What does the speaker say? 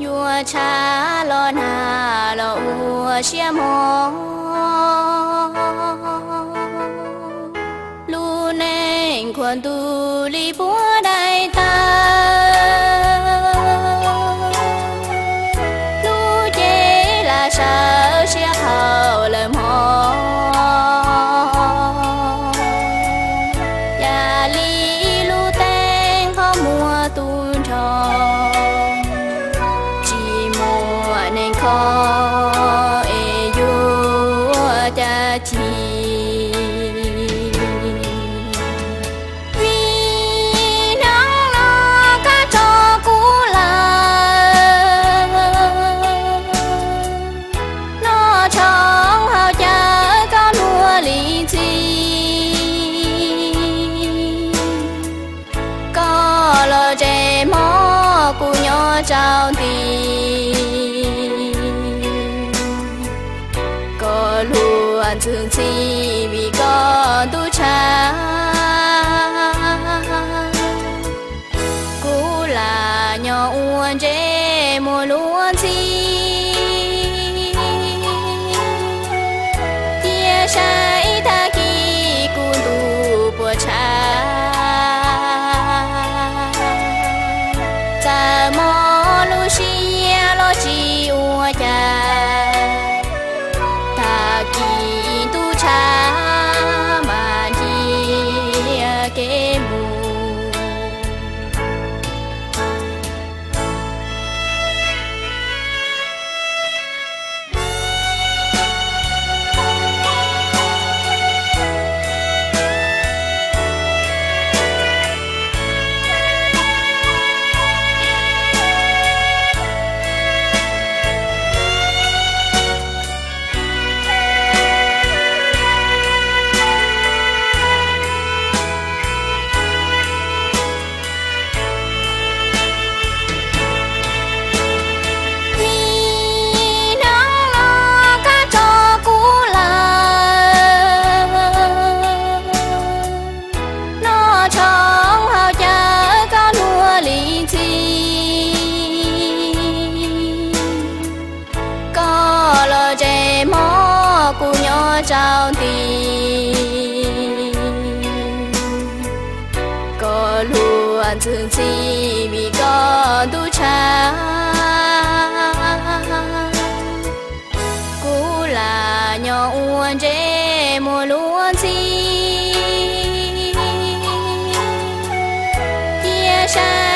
yuav tshav los nag los ua siab mog. Lub neej khuam ntuj li puab daim tawv, lub cev lam sawv siab haum lawm mog. Yam li lub teeb qhov muag tu nrho, tsis muaj neeg kho es yuav cas ci. Vim hnub no koj tso kuv lawm, noj tshoob haus cawv koj luag li ntxhi. Koj los tsev mob kuv nyob rau nti, koj luag ntxwg ntxhi vim koj ntuj tshav. Kuv lam nyob ua ntsej muag luag ntxhi, cia saib tag kis kuv ntuj puas tshav. Txawm mob lub siab los tsis ua cas, tag kis ntuj tshav mas ntsia kev mus. Vim hnub no koj tso kuv lawm, noj tshoob haus cawv koj luag li ntxhi. Koj los tsev mob kuv nyob rau nti, koj luag ntxwg ntxhi vim koj ntuj tshav. Kuv lam nyob ua ntsej muag luag ntxhi, cia saib